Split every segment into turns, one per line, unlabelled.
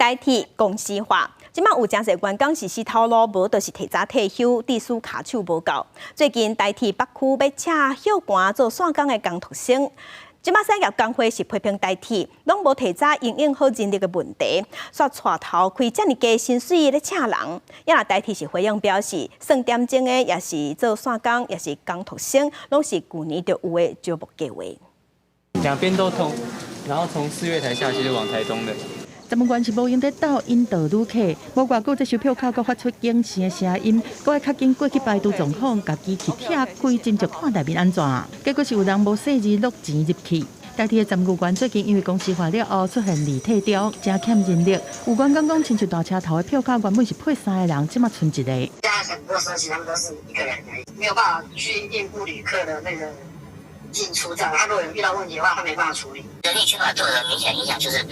台鐵公司化，這馬有誠濟員工是死頭路，無就是提早退休，致使跤手無夠。最近台鐵北區欲請歇寒做線工的工讀生，這馬產業工會是批評台鐵，攏無提早因應好人力的問題，煞帶頭開遮爾低薪水咧請人。也若台鐵是回應表示，算點鐘的，抑是做線工，抑是工讀生，攏是舊年就有的招募計劃。
兩邊都通，然後從四月台下去就往台東的。
站務員是無閒咧鬥引導旅客，無偌久，這收票口閣發出警示的聲音，閣愛較緊過去排除狀況，共機器拆開，斟酌看內面按怎。結果是有人無細膩落錢入去。台鐵的站務員最近因為公司化了後出現離退潮，誠欠人力。有員工講，親像大車頭的票卡原本是配三個人，這馬賰一個。
現在很多時候其實他們都是一個人而已，沒有辦法去應付旅客的那個進出站。他如果有遇到問題的話，他沒辦法處理。
人力缺乏對我的明顯影響就是，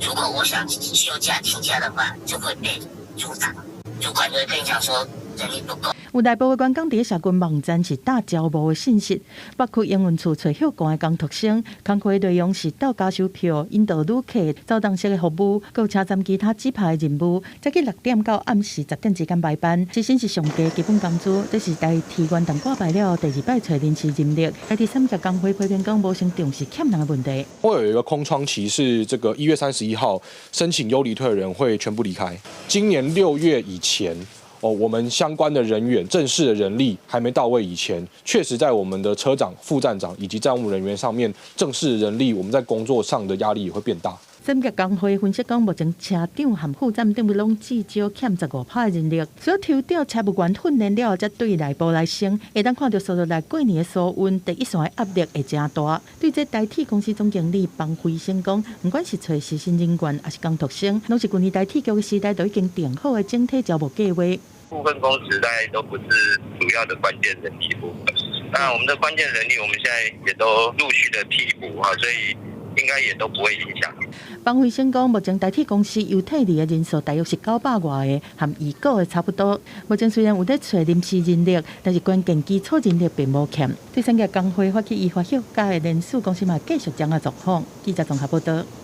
如果我想休假請假的話，就會被阻擋，主管就會跟你講說人力不夠。
有內部的員工佇社群網站是貼招募的信息，北區營運處揣歇寒的工讀生，工課內容是鬥加收票、引導旅客、走動式的服務，閣有車站其他指派的任務。早起6點到暗時10點之間排班，時薪是上低基本工資。這是台鐵元旦掛牌了後第二擺揣臨時人力。台鐵產業工會批評講無先重視欠人的問題。
會有一個空窗期，是這個1月31號申請優離退的人會全部離開。今年6月以前，哦，我們相關的人員正式的人力還沒到位以前，確實在我們的車長、副站長以及站務人員上面，正式人力我們在工作上的壓力也會變大。
產業工會分析講，目前車長和副站長攏至少欠15趴的人力，所以抽調車務員訓練了後，才對內部來升，會當看著紲落來過年的疏運，第一線的壓力會誠大。對這台鐵公司總經理方輝生講，毋管是揣實習人員，抑是工讀生，攏是舊年台鐵局的時代就已經定好的整體招募計劃。
部分工時大概都不是主要的關鍵人力部分，那我們的關鍵人力，我們現在也都陸續的替補啊，所以應該也都不會影響。
方輝生講，目前台鐵公司優退離的人數大約是900外个，和預估的差不多。目前雖然有咧揣臨時人力，但是關鍵基礎人力並無欠。對產業工會發起依法休假的人數，公司嘛繼續這樣的狀況。記者綜合報道。